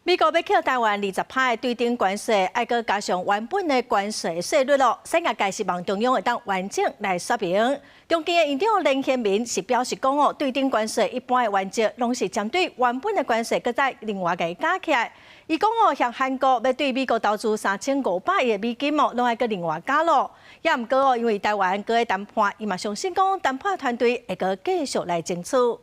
美國欲扣台灣20趴的對等關稅，愛閣加上原本的關稅稅率囉。產業界希望中央會當完整來說明。中經院院長連賢民是表示講哦，對等關稅一般的原則攏是針對原本的關稅，閣再另外共伊加起來。伊講哦，像韓國欲對美國投資3500億的美金哦，攏愛閣另外加囉。也毋過哦，因為台灣閣咧談判，伊嘛相信講談判團隊會閣繼續來爭取。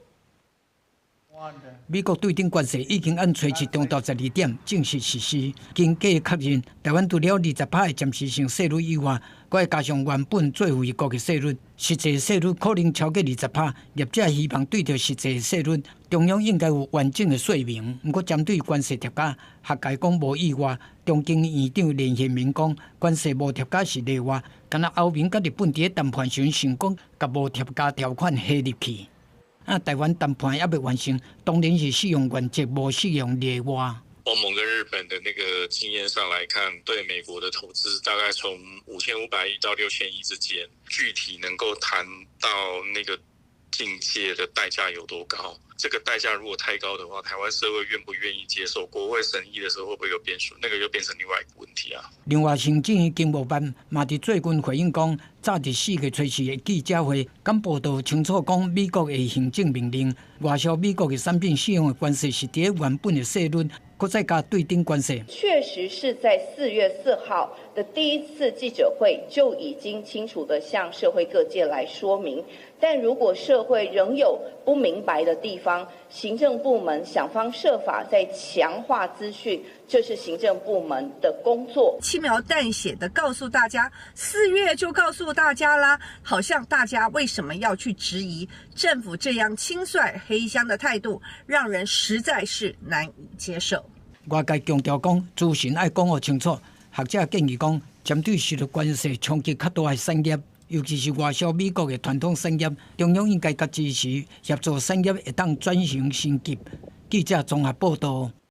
美國對等關稅已經按初七中晝12點正式實施，經過確認，台灣除了20趴的暫時性稅率以外，閣會加上原本最惠國的稅率，實際稅率可能超過二十趴。業者希望對著實際稅率，中央應該有完整的說明。毋過針對關稅疊加，學界講無意外。中經院長連賢民講，關稅無疊加是例外，敢若歐盟佮日本佇咧談判時成功共無疊加條款加入去。啊，台灣談判猶未完成，當然是適用原則，無適用例外。歐盟跟日本的那個經驗上來看，對美國的投資大概從5500億到6000億之間，具體能夠談到那個境界的代價有多高？這個代價如果太高的話，台灣社會願不願意接受？國會審議的時候會不會有變數？那個又變成另外一個問題啊。另外，行政院經貿辦嘛佇最近回應講，早佇4月初四的記者會，敢報導清楚講，美國的行政命令外銷美國的產品適用的關稅是佇原本的稅率，閣再加對等關稅。確實是在4月4號的第一次記者會就已經清楚地向社會各界來說明。但如果社會仍有不明白的地方，行政部門想方設法在強化資訊，這是行政部門的工作。輕描淡寫的告訴大家，4月就告訴大家啦，好像大家為什麼要去質疑政府這樣輕率黑箱的態度，讓人實在是難以接受。外界強調講，資訊愛講予清楚。學者建議講，針對受著關稅衝擊較大的產業，尤其是外銷美國的傳統產業，中央應該較支持協助產業會當轉型升級。記者綜合報導。